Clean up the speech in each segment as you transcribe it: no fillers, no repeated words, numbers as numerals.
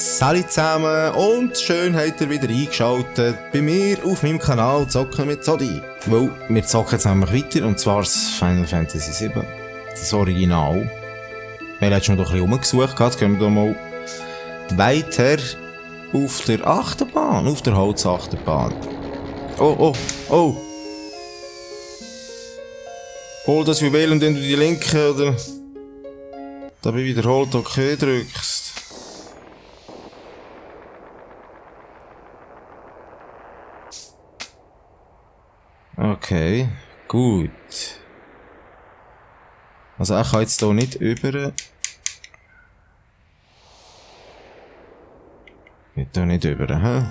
Salut zusammen und schön habt ihr wieder eingeschaltet bei mir auf meinem Kanal Zocken mit Zodi. Weil wir zocken jetzt nämlich weiter und zwar das Final Fantasy VII. Das Original. Wir haben schon doch ein bisschen rumgesucht, jetzt gehen wir da mal weiter auf der Achterbahn, auf der Holzachterbahn. Oh, oh, oh! Hol das Juwel und dann du die linke oder dabei wiederholt OK drückst. Okay, gut. Also ich kann jetzt hier nicht über. Geht hier nicht über, hä?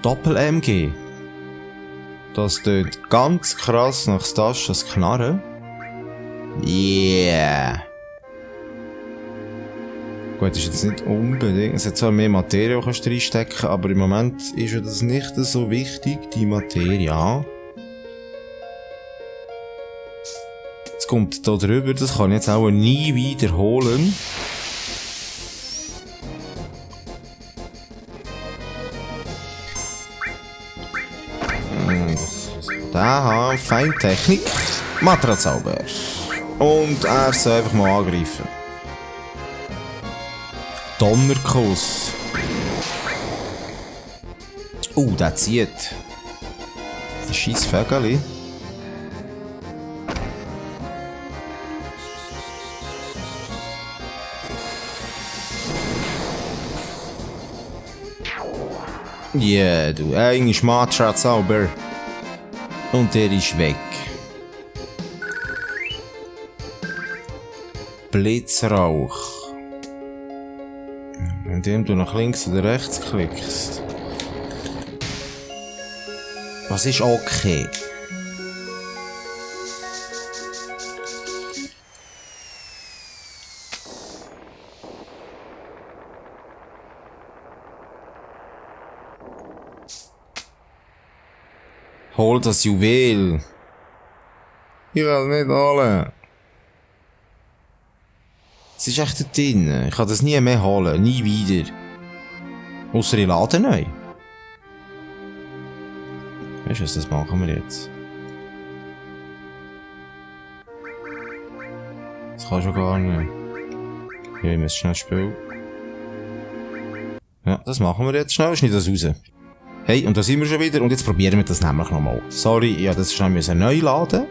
Doppel-MG. Das tönt ganz krass nach Staschas Knarre. Yeah! Gut, das ist jetzt nicht unbedingt. Es hat zwar mehr Materie, die du reinstecken kannst, aber im Moment ist ja das nicht so wichtig, die Materie. Jetzt kommt hier drüber, das kann ich jetzt auch nie wiederholen. Da Feintechnik, Matrazauber. Und er soll einfach mal angreifen. Donnerkuss. Der zieht. Das scheiß Vögeli. Ja, du, eigentlich Matrazauber. Und der ist weg. Blitzrauch. Indem du nach links oder rechts klickst. Was ist okay? Hol das Juwel. Ich will nicht holen. Es ist echt da drin. Ich kann das nie mehr holen. Nie wieder. Ausser ich lade neu. Weißt du was, das machen wir jetzt. Das kann schon gar nicht. Ja, ich muss schnell spielen. Ja, das machen wir jetzt schnell. Schneid das raus. Hey, und da sind wir schon wieder. Und jetzt probieren wir das nämlich nochmal. Sorry, ja, das schnell müssen neu laden.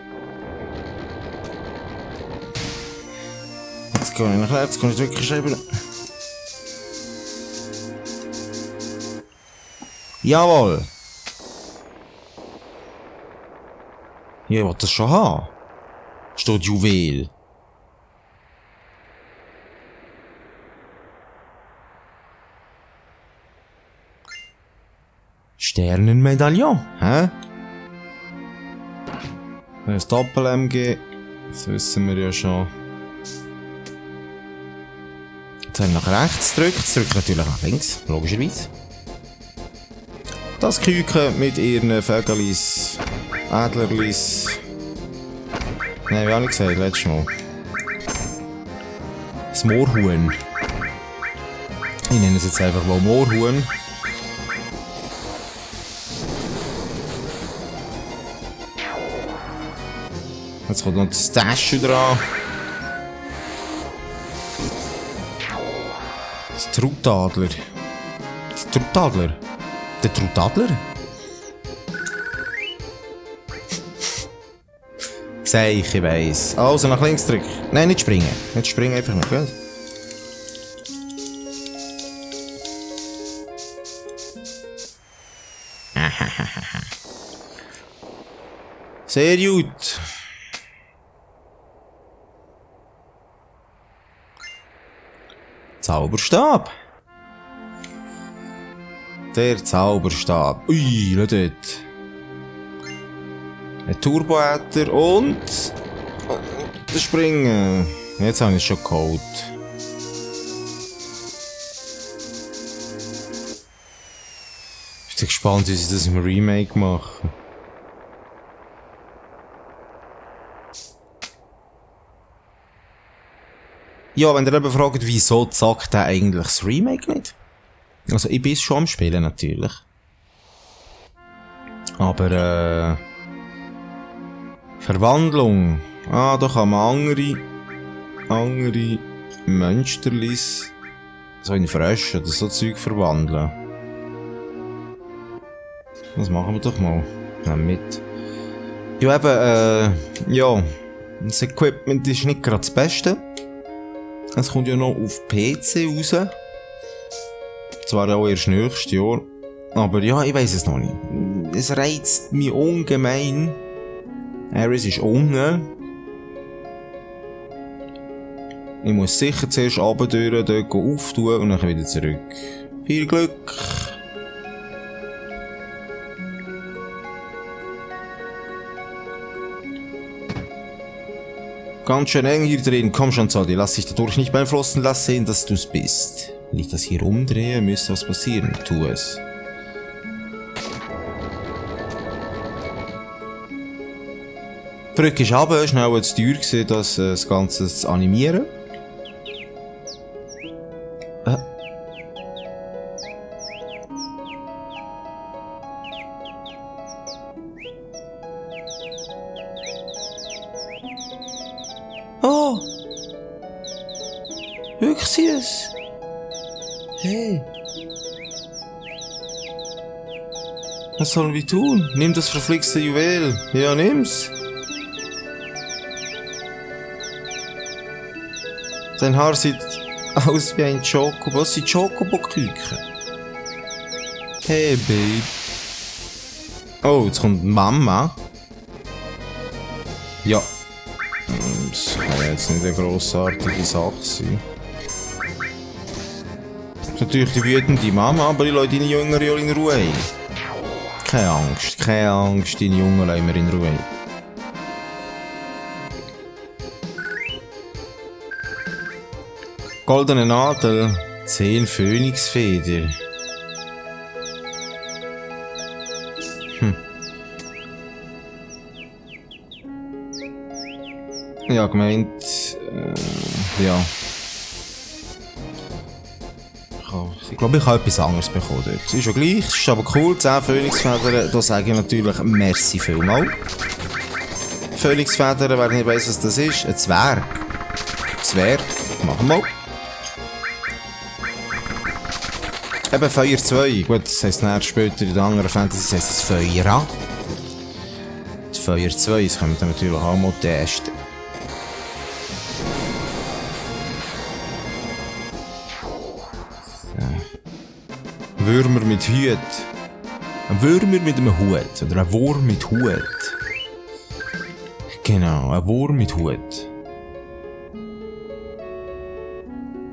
Jetzt kann ich nach rechts, kann ich wirklich schreiben. Jawohl! Ja, ich will das schon haben. Steht Juwel. Sternenmedaillon, hä? Das Doppel-MG, das wissen wir ja schon. Jetzt habe ich nach rechts gedrückt, jetzt drücke ich natürlich nach links, logischerweise. Das Küken mit ihren Vögelis, Adlerlis. Nein, wie habe ich gesagt, letztes Mal. Das Moorhuhn. Ich nenne es jetzt einfach mal Moorhuhn. Jetzt kommt noch das Statue dran. Das Trutadler. Das Trutadler? Der Trutadler? Sei ich weiss. Also nach links drücken. Nein, nicht springen. Nicht springen, einfach noch, gell? Sehr gut. Zauberstab. Der Zauberstab. Ui, schau dort. Ein Turboäther und das Springen. Jetzt habe ich es schon geholt. Ich bin gespannt, wie sie das im Remake machen. Ja, wenn ihr eben fragt, wieso sagt der eigentlich das Remake nicht? Also, ich bin schon am Spielen, natürlich. Aber, Verwandlung. Ah, da kann man andere Mönsterlis so in Frösche oder so Zeug verwandeln. Das machen wir doch mal. Nehmen mit. Ja, eben, ja. Das Equipment ist nicht gerade das Beste. Es kommt ja noch auf PC raus. Zwar auch erst nächstes Jahr. Aber ja, ich weiss es noch nicht. Es reizt mich ungemein. Ares ist unten. Ich muss sicher zuerst runter, dort auftun und dann wieder zurück. Viel Glück! Ganz schön eng hier drin. Komm schon, Zodi, lass dich dadurch nicht beeinflussen. Lass sehen, dass du's bist. Wenn ich das hier umdrehe, müsste was passieren. Tu es. Drück ist runter, schnell zu teuer gewesen, das Ganze zu animieren. Oh! Wirklich süß! Hey! Was sollen wir tun? Nimm das verflixte Juwel! Ja, nimm's! Sein Haar sieht aus wie ein Chocobo. Was sind Chocobo-Küken? Hey, Babe. Oh, jetzt kommt Mama. Ja. Das kann ja jetzt nicht eine grossartige Sache sein. Das ist natürlich die wütende Mama, aber ich lasse deine Jünger ja in Ruhe. Keine Angst, deine Jungen lassen wir in Ruhe. Goldene Nadel, 10 Phönixfeder. Ja, gemeint, ja. Ich glaube, ich habe etwas anderes bekommen dort. Ist ja gleich, ist aber cool, 10 Phönixfedern, da sage ich natürlich merci vielmal. Phönixfedern, wer nicht weiss, was das ist, ein Zwerg. Machen wir mal. Eben Feuer 2, gut, das heisst dann später in den anderen Fantasy heisst es Feuer. Das Feuer 2, das können wir dann natürlich auch mal testen. Würmer mit Hut. Ein Würmer mit einem Hut. Oder ein Wurm mit Hut. Genau, ein Wurm mit Hut.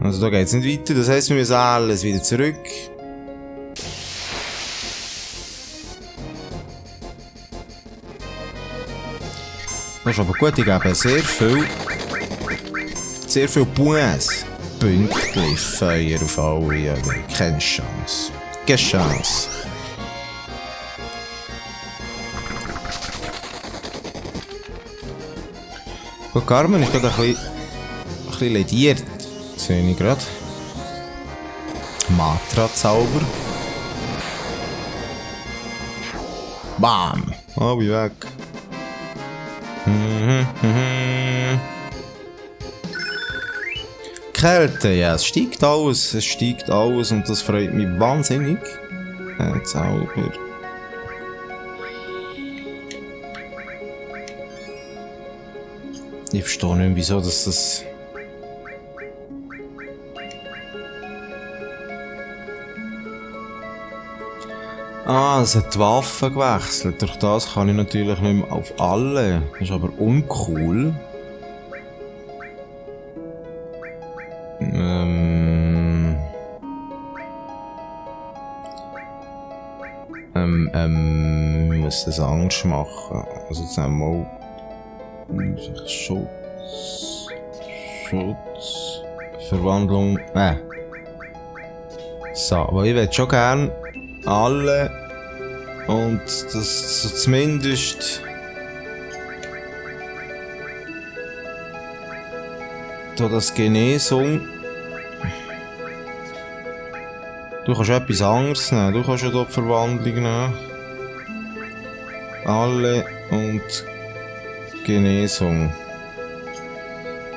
Also da geht's nicht weiter, das heisst, wir müssen alles wieder zurück. Das ist aber gut, ich gebe sehr viel Points. Pünktli, Feuer auf alle, ja, keine Chance. Keine Chance. Gut, Carmen ist gerade ein bisschen lediert. Sehe ich gerade. Matra-Zauber. Bam! Oh, wie weg. Kälte, ja, es steigt alles und das freut mich wahnsinnig. Zauber. Ich verstehe nicht, wieso das... Ah, es hat die Waffe gewechselt. Durch das kann ich natürlich nicht mehr auf alle. Das ist aber uncool. Ich muss das Angst machen. Also jetzt einmal... Schutz... Verwandlung... So, aber ich will schon gern alle... Und das so zumindest... Da das Genesung. Du kannst etwas anderes nehmen. Du kannst ja dort die Verwandlung nehmen. Alle und Genesung.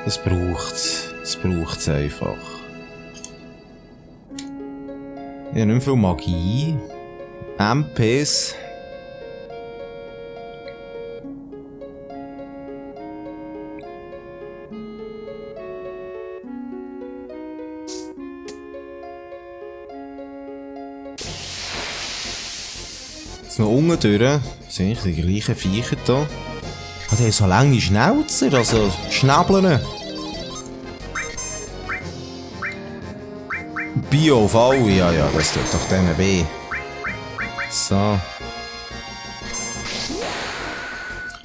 Das braucht's. Das braucht's einfach. Ich habe nicht mehr viel Magie. MPs. Jetzt noch unten durch. Sehe ich die gleichen Viecher hier. Die haben so lange Schnauzer, also Schnäbeln. Bio auf alle, ja, das tut doch denen weh. So.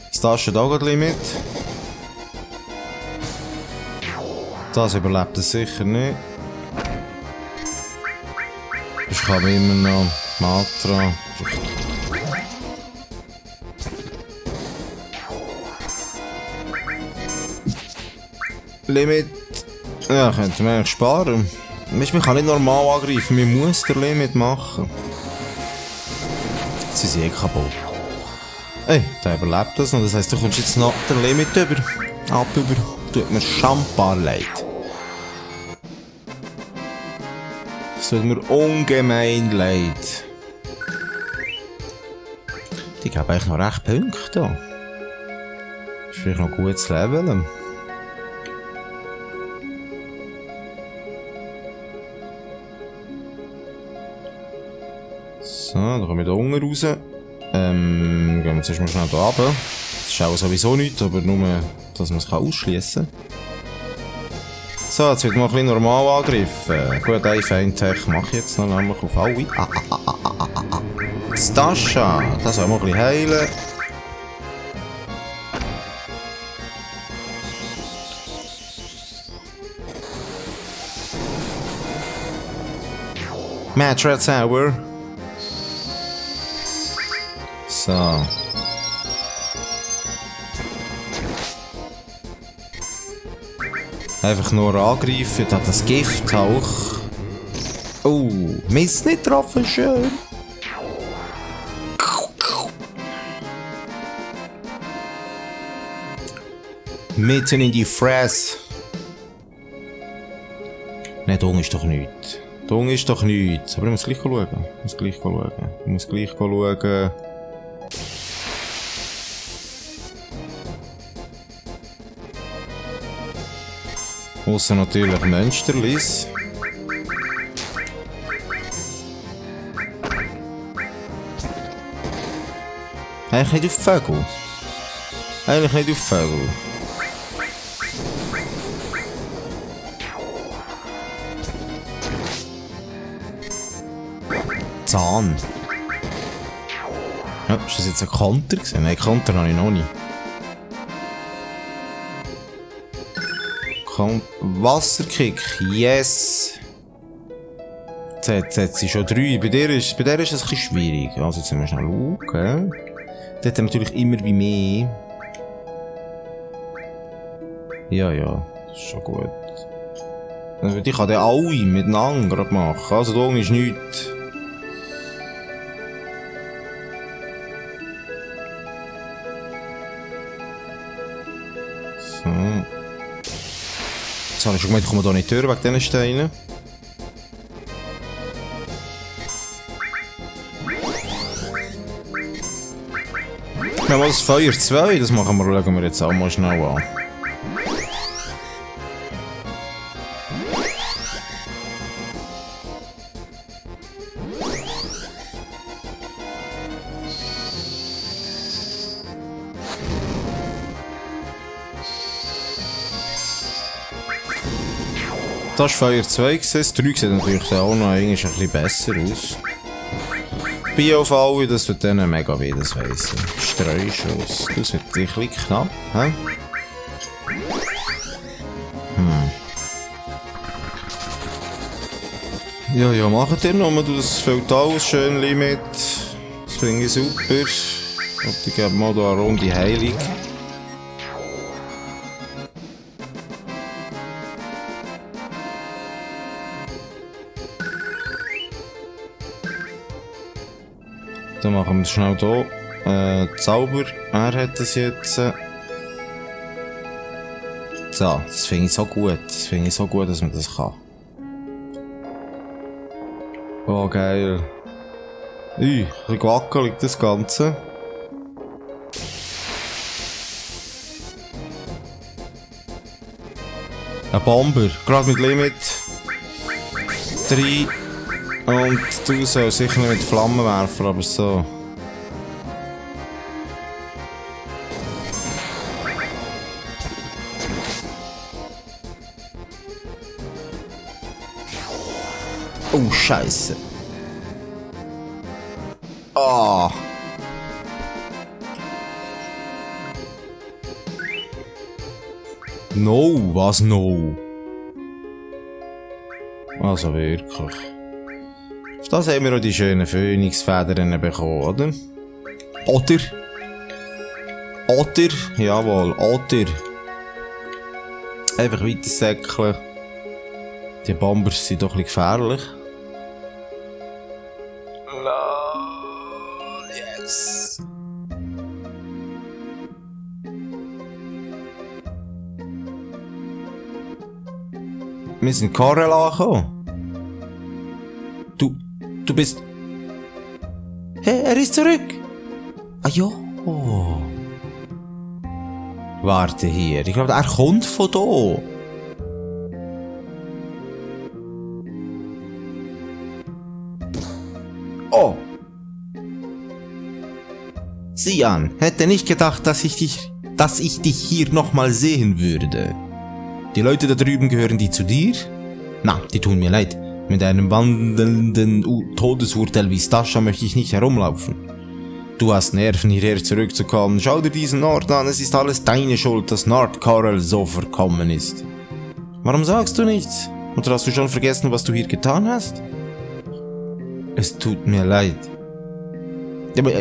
Das Taschen da geht Limit. Das überlebt es sicher nicht. Ich habe immer noch Matra. Limit. Ja, könnte man eigentlich sparen. Man kann nicht normal angreifen, man muss den Limit machen. Jetzt sind sie eh kaputt. Ey, der überlebt das noch. Das heisst, du kommst jetzt noch den Limit über. Tut mir schambar leid. Es tut mir ungemein leid. Die geben eigentlich noch recht Punkte. Das ist vielleicht noch gut zu leveln. So, da kommen wir da unten raus. Gehen wir zuerst mal schnell hier runter. Das ist auch sowieso nichts, aber nur, dass man es ausschließen kann. So, jetzt wird mal ein bisschen normal angegriffen. Gut, ein Feintech mache ich jetzt noch, nämlich auf alle. Stascha, das soll mal ein bisschen heilen. Match Red Sour. So. Einfach nur angreifen, da das Gift auch. Oh, Mist nicht getroffen, schön. Mitten in die Fresse. Nein, Dung ist doch nichts. Dung ist doch nichts. Aber ich muss gleich schauen. Ich muss gleich schauen. Ausser natürlich Mönsterlis. Eigentlich nicht auf Vögel. Zahn. Ja, ist das jetzt ein Konter gewesen? Nein, Konter habe ich noch nicht. Wasserkick, yes! Jetzt hat sie schon 3. Bei der ist es ein bisschen schwierig. Also jetzt müssen wir schnell schauen. Dort haben wir natürlich immer wie mehr. Ja, das ist schon gut. Also ich kann den alle miteinander gerade machen. Also da ist nichts. So. Jetzt habe ich schon gemeint, ich komme hier nicht durch wegen diesen Steinen. Wir haben das Feuer 2, das machen wir, schauen wir jetzt auch mal schnell an. Das war Feuer 2 gewesen. Das 3 sieht natürlich auch noch ein bisschen besser aus. Bio auf alle, das wird dann mega weh, das weiss ich. Streuschuss. Das wird ein bisschen knapp. Hä? Ja, macht ihr noch, das fällt alles schön Limit. Das finde ich super. Und ich gebe mal da eine Runde Heilung. Dann machen wir es schnell hier. Zauber. Er hat das jetzt. So, das finde ich so gut. Das finde ich so gut, dass man das kann. Oh, geil. Ein bisschen wackelig das Ganze. Ein Bomber, gerade mit Limit 3 und du sollst sicher nicht mit Flammenwerfer, aber so. Oh, Scheiße. Ah. No, was no? Also wirklich. Auf das haben wir auch die schönen Phönixfedern bekommen, oder? Oder? Oder? Jawohl, oder? Einfach weiter säckeln. Die Bombers sind doch ein bisschen gefährlich. Yes! Wir sind Karel angekommen. Du bist... Hey, er ist zurück! Ah ja. Warte hier, ich glaube, er kommt von hier. Oh! Sieh an, hätte nicht gedacht, dass ich dich hier nochmal sehen würde. Die Leute da drüben, gehören die zu dir? Na, die tun mir leid. Mit einem wandelnden Todesurteil wie Stascha möchte ich nicht herumlaufen. Du hast Nerven, hierher zurückzukommen. Schau dir diesen Ort an, es ist alles deine Schuld, dass Nordkarel so verkommen ist. Warum sagst du nichts? Oder hast du schon vergessen, was du hier getan hast? Es tut mir leid. Aber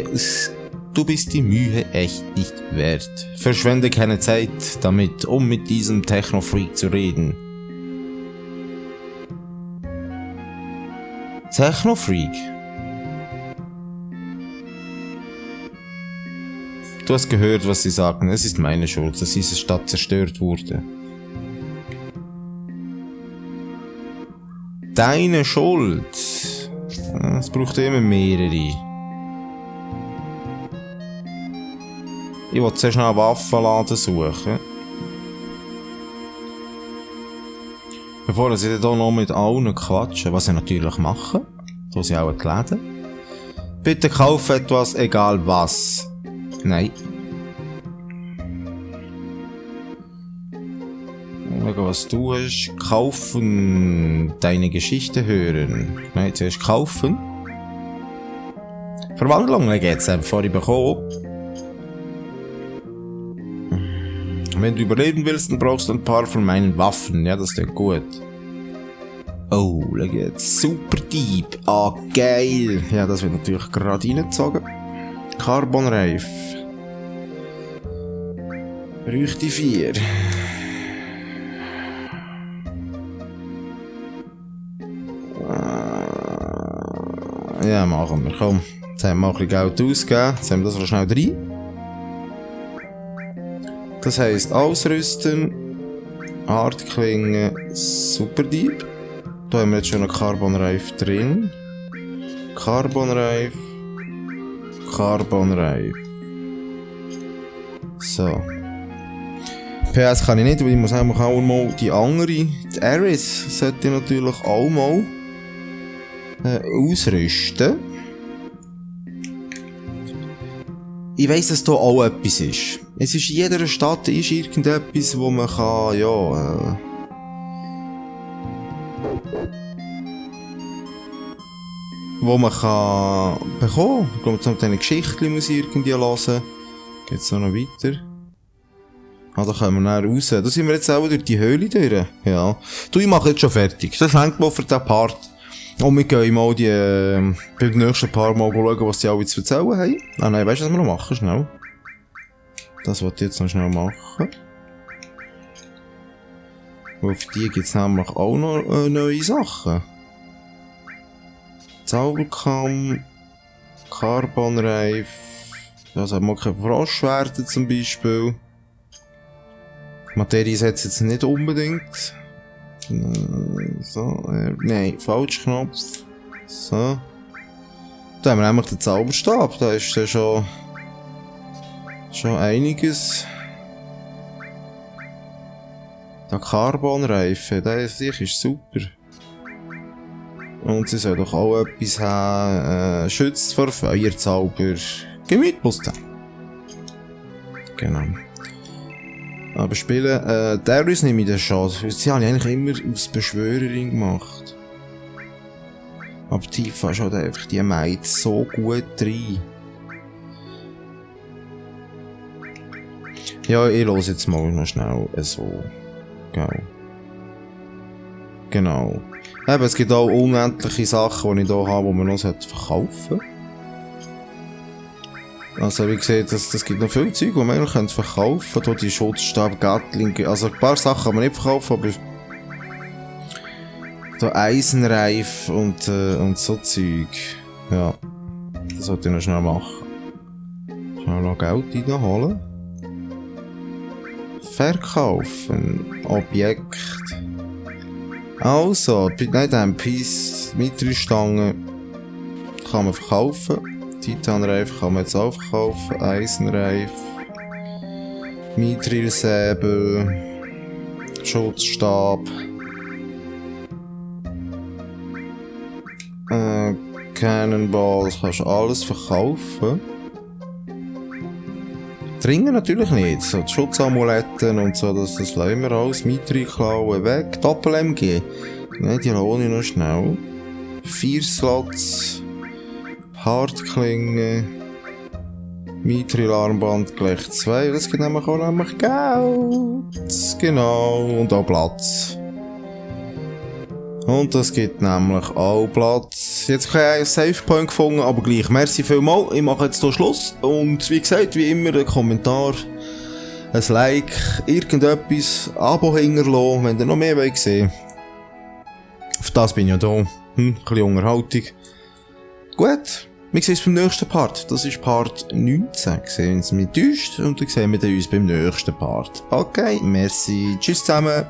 du bist die Mühe echt nicht wert. Verschwende keine Zeit damit, um mit diesem Techno-Freak zu reden. Techno-Freak? Du hast gehört, was sie sagten. Es ist meine Schuld, dass diese Stadt zerstört wurde. Deine Schuld? Es braucht immer mehrere. Ich will zuerst noch einen Waffenladen suchen. Bevor ich hier noch mit allen quatschen, was ich natürlich mache. So sind auch die Läden. Bitte kauf etwas, egal was. Nein. Schauen, was du hast. Kaufen. Deine Geschichte hören. Nein, zuerst kaufen. Verwandlungen geht's bevor ich bekomme. Wenn du überleben willst, dann brauchst du ein paar von meinen Waffen. Ja, das ist gut. Oh, schau jetzt. Super Dieb. Ah, geil. Ja, das wird natürlich gerade reingezogen. Carbonreif. Bräuchte 4. Ja, machen wir. Komm. Jetzt haben wir mal ein bisschen Geld ausgegeben. Jetzt haben wir das schnell rein. Das heisst, ausrüsten. Hartklinge. Superdieb. Da haben wir jetzt schon einen Carbonreif drin. Carbonreif. Carbonreif. So. PS kann ich nicht, weil ich muss einfach auch mal die andere, die Ares, sollte ich natürlich auch mal ausrüsten. Ich weiss, dass da auch etwas ist. Es ist in jeder Stadt ist irgendetwas, wo man kann, ja, wo man kann bekommen. Ich glaube, jetzt noch eine Geschichte muss ich irgendwie hören. Geht's noch weiter? Ah, da kommen wir dann raus. Da sind wir jetzt auch durch die Höhle durch. Ja. Du, ich mache jetzt schon fertig. Das hängt mal für den Part. Und wir gehen mal beim nächsten Paar mal schauen, was die alle zu erzählen haben. Ah nein, weißt du, was wir noch machen? Schnell. Das wollte ich jetzt noch schnell machen. Auf die gibt es nämlich auch noch neue Sachen. Zauberkamm, Carbonreif. Das hat man kein Frosch werden zum Beispiel. Materie setzt jetzt nicht unbedingt. So, nein, falsch Knopf. So. Da haben wir nämlich den Zauberstab. Da ist dann schon einiges. Der Carbonreife, der ist super. Und sie soll doch auch etwas haben. Schützt vor Feuerzauber. Gemüt plus 10. Genau. Aber spielen, Darius nehme ich den Schaden. Sie haben eigentlich immer aus Beschwörerin gemacht. Aber Tifa schaut einfach die Maid so gut rein. Ja, ich höre jetzt mal noch schnell so. Genau. Eben, es gibt auch unendliche Sachen, die ich hier habe, die man noch verkaufen sollte. Also wie gesagt, das gibt noch viele Zeug, die man eigentlich verkaufen könnte. Hier die Schutzstab, Gatling, also ein paar Sachen kann man nicht verkaufen, aber so Eisenreif und so Zeug. Ja, das sollte ich noch schnell machen. Schnell noch Geld reinholen. Verkaufen. Objekt. Also, nein, Mittelstange kann man verkaufen. Titanreif kann man jetzt auch verkaufen. Eisenreif. Mitrilsäbel. Schutzstab. Cannonballs kannst du alles verkaufen. Dringen natürlich nicht. So die Schutzamuletten und so, das lassen wir alles. Mithril klauen weg. Doppel-MG. Ne, die lohne ich noch schnell. 4 Slots. Hartklinge. Mithril-Armband gleich 2. Das gibt nämlich auch Geld. Genau. Und auch Platz. Und das gibt nämlich auch Platz. Jetzt habe ich einen Safe-Point gefunden, aber gleich. Merci vielmals. Ich mache jetzt hier Schluss. Und wie gesagt, wie immer, ein Kommentar, ein Like, irgendetwas, Abo hinterlassen, wenn ihr noch mehr wollt sehen. Für das bin ich ja da. Ein bisschen Unterhaltung. Gut, wir sehen uns beim nächsten Part. Das ist Part 19. Sehen uns mit uns und dann sehen wir uns beim nächsten Part. Okay, merci. Tschüss zusammen.